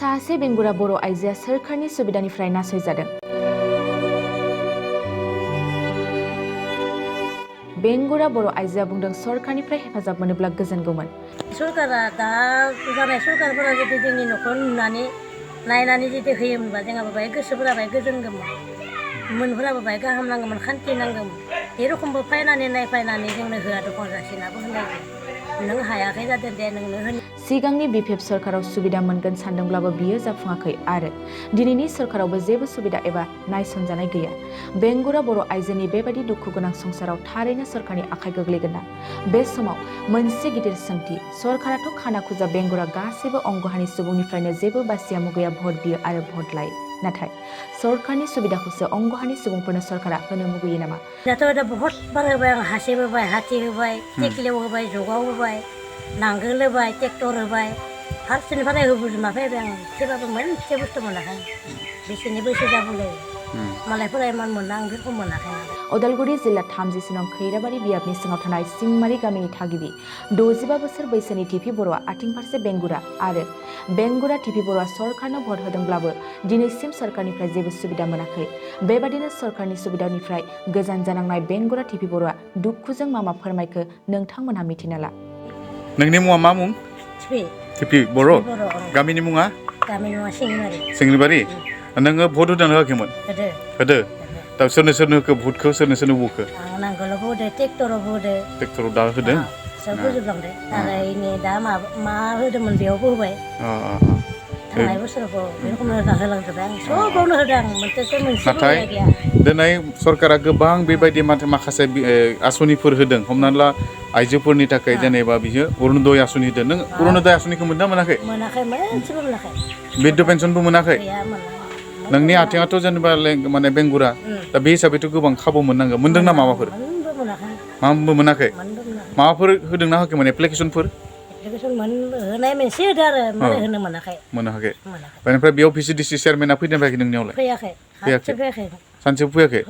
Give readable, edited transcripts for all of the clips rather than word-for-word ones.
सासे बेंगुरा बर' आइजोआ सोरखारनि सुबिदानिफ्राय नासयजादों। बेंगुरा बर' आइजोआ बुंदों सरखारनिफ्राय हेफाजाब मोनोब्ला गोजोनगौमोन। सरकारा दा जानाय सरकारफोरा जुदि जोंनि न'खर नुनानै नायनानै जुदि होयोमोनबा जोंहाबो बाहाय गोसोफोरा बाहाय गोजोनगौमोन, मोनफोराबो बाहाय गाहाम नांगौमोन, खान्थि नांगौमोन। बे रखमबो फायनानै नायफायनानै जोंनो होआ दखन जासिनाबो होननाय नों हायाखै जादों दे नोंनो होनो। सिगांनि बिपिएफ सरकाराव सुबिदा मोनगोन सानदोंब्लाबो बियो जाफुङाखै आरो दिनैनि सरकारावबो जेबो सुबिदा एबा नायसनजानाय गैया। बेंगुरा बर' आइजोनि बेबायदि दुखु गोनां संसाराव थारैनो सरकारनि आखाइ गोग्लैगोन ना? बे समाव मोनसे गिदिर सोंथि, सरकाराथ' खाना खुजा बेंगुरा गासैबो अंगहानि सुबुंनिफ्रायनो जेबो बासिया मुगैया भट बियो आरो भट लायो। नाथाय सरकारनि सुबिदाखौसो अंगहानि सुबुंफोरनो सरकारा होनो मुगैयो नामा? दाथ' बहुत बार होबाय, आं हासिब होबाय, हाथि होबाय, टेक्लियाव होबाय, जगाव होबाय, नांगोल होबाय, ट्रेक्टर होबाय, फारसेनिफ्राय होबोजोबना फैबाय आं। थेवबाबो मोनसे बुस्थु मोनाखै। बिसोरनि बैसो जाबोलाय मालायफोरा इमान मोना, आं बेखौ मोनाखै। उदालगुरि जिल्ला 30 नं खैराबारि बियाबनि सिङाव थानाय सिंमारि गामिनि थागिबि 65 बोसोर बैसोनि टिपि बर'आ आथिं फारसे बेंगुरा आरो बेंगुरा टिपि बर'आ सरकारनो भट होदोंब्लाबो दिनैसिम सरकारनिफ्राय जेबो सुबिदा मोनाखै। बेबादिनो सरकारनि सुबिदानिफ्राय गोजान जानांनाय बेंगुरा टिपि बर'आ दुखुजों मा फोरमायखो नोंथांमोनहा मिथिना ला। नोंनि मुङा मा मुं? टिपि बर'। गामिनि मुङा? गामिनि मुङा सिंगिमारि। सिंगिमारि। नोङो भट होदों होआखैमोन? होदो। दा सोरनो होखो भटखौ, सोरनो होखो? आं नांगोलावबो होदो, ट्रेक्टरावबो होदो। ट्रेक्टराव दा होदों? सब होजोबलांदो। आरो इनि दा मा होदोंमोन बेयावबो होबाय। थांनाय बोसोरावबो बे रखम होलांजोबबाय आं। सबावनो होदों आं, मोनसे गैया। दिनै सरकारा गोबां बेबायदि माखासे आसनिफोर होदों। हमनानै ला आइजोफोरनि थाखाय जेनेबा बियो अरुणोदय आसनि होदों। नों अरुणोदय आसनिखौ मोनदों मोनाखै? मोनाखै, मोनसेबो मोनाखै। बिधवा पेन्सनबो मोनाखै? नोंनि आथिङाथ' जेनेबा माने बेंगुरा, दा बे हिसाबैथ' गोबां खाबु मोननांगौ। मोनदों ना माबाफोर? माबो मोनाखै? माबाफोर होदोंना होआखैमोन एप्लिकेसनफोर? होनाय मोनसे होदो आरो होनो मोनाखै। मोनाखै। बेनिफ्राय बेयाव भिसिडिसि चेयारमेना फैदों फैयाखै नोंनियावलाय? फैयाखै। सानसेबो फैयाखै?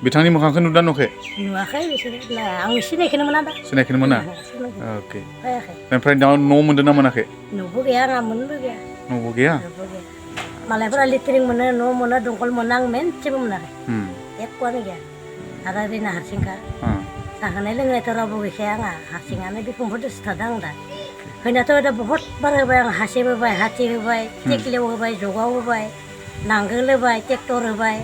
बिथांनि मोखांखौ नुदों नुवाखै? नुवाखै बिसोरो। आं सिनायखोनो मोना दा। सिनायखोनो मोना? अके। ओमफ्राय दा न' मोनदों ना मोनाखै? न'बो गैया, आंहा मोनबो गैया। न'बो गैया? मालायफोरा लेट्रिन मोनो, न' मोनो, दंखल मोनो, आं मोनसेबो मोनाखै। एखआनो गैया। आरो ओरैनो हारसिंखा। जाहोनाय लोंनायथ' रावबो गैखाया आंहा, हारसिङानो बिखुंफोरजोंसो थादों आं दा। होनायाथ' दा बहुत बार होबाय, आं हासिब होबाय, हाथि होबाय, टेक्लियाव होबाय, जगाव होबाय, नांगोल होबाय, ट्रेक्टर होबाय,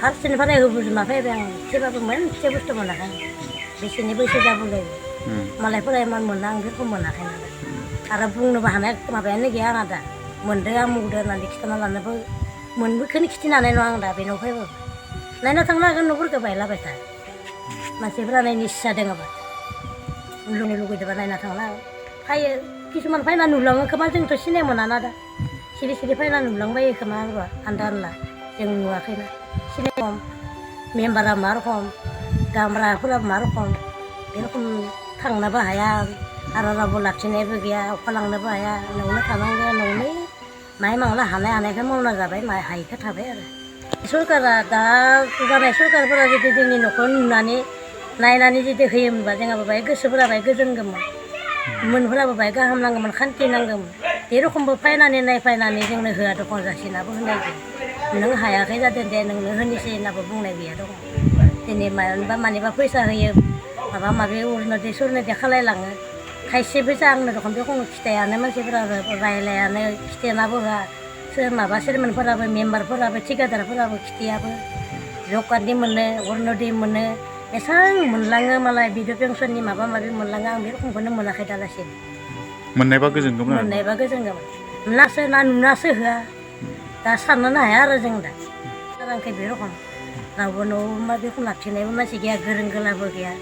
फारसेनिफ्राय होबोजोबना फैबाय आं। थेवबाबो मोनसे बुस्थु मोनाखै। बिसोरनि बैसो जाबोलाय मालायफोरा इमान मोना, आं बेखौ मोनाखै। आरो बुंनोबो हानाय माबायानो गैया आंहा दा। मोनदों आमुगदो होननानै खिथाना लानोबो मोनबोखौनो खिथिनो हानाय नङा आं दा बेनाव फैबाबो। नायना थांनो हागोन न'फोरखौ बायलाबाय था। मानसिफोरा नायनो इस्सा दङबा, लुनो लुगैदोंबा नायना थांनो हागोन। फायो किसुमान फायना नुलाङो खोमा, जोंथ' सिनाय मोनाना दा। सिरि सिरि फायना नुलांबायो खोमा आंबा, आन्दा आनला जों नुवाखैना। सिनाय खम, मेम्बारा मा रखम, गामब्राफोरा मा रखम, बे रखम थांनोबो हाया आरो रावबो लाखिनायबो गैया, अखा लांनोबो हाया। न'आवनो थानांगौ, न'आवनो माइ मांला हानायखौ मावना जाबाय, हायिखौ थाबाय आरो। सरकारा दा जानाय सरकारफोरा जुदि जोंनि न'खर नुनानै नायनानै जुदि होयोमोनबा जोंहाबो बाहाय गोसोफोरा बाहाय गोजोनगौमोन, मोनफोराबो बाहाय गाहाम नांगौमोन, खान्थि नांगौमोन। बे रखमबो फायनानै नायफायनानै जोंनो होआ दखन जासिनाबो होननाय गैया। नों हायाखै जादों दे नोंनो होनोसै होननाबो बुंनाय गैया दङ। दिनै मानिबा फैसा होयो, माबा माबि अरुणोदय सुरुनोदय खालायलाङो। खायसे फैसा आंनो दखन बेखौनो खिथायानो, मानसिफोरा रायलायानो, खिथानाबो होआ। माबा चेयारमेनफोराबो, मेम्बारफोराबो, थिकादारफोराबो खिथियाबो। जब कार्डनि मोनो, अरुणोदय मोनो, एसां मोनलाङो मालाय बिधवा पेन्सननि माबा माबि मोनलाङो, आं बे रखमखौनो मोनाखै दालासिम। मोननायबा गोजोनगौमोन। मोननायबा गोजोनगौमोन। नासो ना नुनासो होआ, दा साननोनो हाया आरो जों दा। आंखौ बे रखम रावबो न'आव बेखौ लाखिनायबो मानसि गैया, गोरों गोलाबो गैया।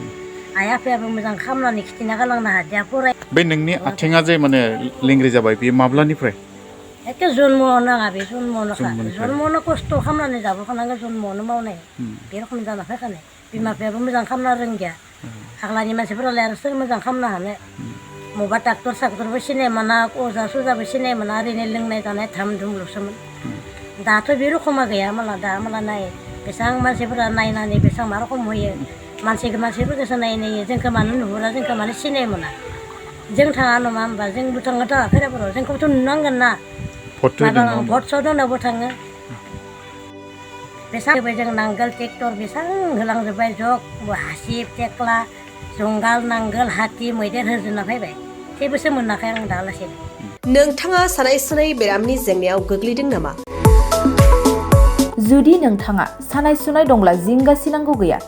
आइ आफायाबो मोजां खालामनानै खिथिना गालांनो हादिया, फराय। बे नोंनि आथिङा जे माने लेंग्रि जाबाय, बेयो माब्लानिफ्राय? एखे जन्मआव नाङा, बे जन्मआवनोखा। जन्मआवनो खस्थ' खालामनानै जाबोखानांगौ, जन्मआवनो मावनाय। बे रखम जाना फैखानाय। बिमा बिफायाबो मोजां खालामना रोंदिया। आग्लानि मानसिफोरालाय आरो सोर मोजां खालामनो हानो। मबा डाक्टर साक्टरबो सिनाय मोना, अजा सजाबो सिनाय मोना, ओरैनो लोंनाय जानाय धाम धुमल'सोमोन। दाथ' बे रखमा गैया माला, दा माला नाय बेसेबां मानसिफोरा नायनानै बेसेबां मा रखम होयो। मानसिफोरखौसो नायो, जोंखौ मानो नुहुरा, जोंखौ मानो सिनाय मोना। जों थाङा नङा होमबा, जोंबो थांनो थाङा खैराफोराव, जोंखौबोथ' नुनांगोन ना। भट होदों नङा होमबा? भट सदनावबो थाङो बेसां होबाय जों नांगोल ट्रेक्टर बेसां होलांजोब्बाय जग हासिब टेक्ला जंगाल नांगोल हाथि मैदेर होजोबना फैबाय जेबोसो मोनाखै आं दालासिम नोंथाङा सानाय सुनाय बेरामनि जेंनायाव गोग्लैदों नामा? जुदि नोंथाङा सानाय सुनाय दंब्ला जिंगासिनांगौ गैया।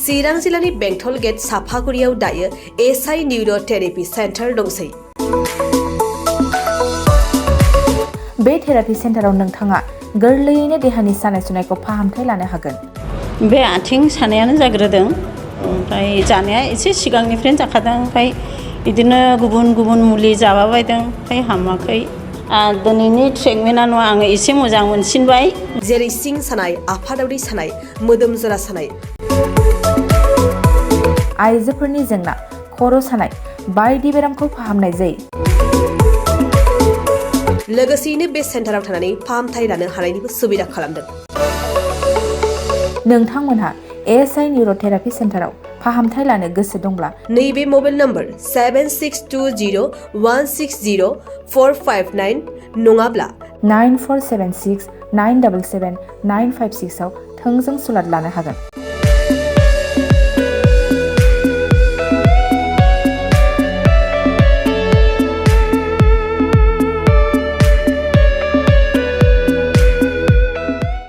चिरां जिल्लानि बेंटल गेट साफागुरियाव दायो एसआइ निउर' थेरापि सेन्टार दंसै। बे थेरापि सेन्टाराव नोंथाङा गोरलैयैनो देहानि सानाय सुनायखौ फाहामथाय लानो हागोन। बे आथिं सानायानो जाग्रोदों ओमफ्राय जानाया एसे सिगांनिफ्रायनो जाखादों ओमफ्राय बिदिनो गुबुन गुबुन मुलि जाबाबायदों ओमफ्राय हामाखै दिनैनि ट्रिटमेन्टआ आङो एसे मोजां मोनसिनबाय। जेरै सिं सानाय आफादावरि सानाय मोदोम जरा सानाय आइजोफोरनि जेंना खर' सानाय बायदि बेरामखौ फाहामनाय जायो। लोगोसेयैनो बे सेन्टाराव थानानै फाहामथाय लानो हानायनिबो सुबिदा खालामदों। नोंथांमोनहा एसआइ निउर' थेरापि सेन्टाराव फाहामथाय लानो गोसो दंब्ला नैबे मबाइल नम्बर 7620160459 नङाब्ला 9476977956 आव थोंजों सुलाद लानो हागोन।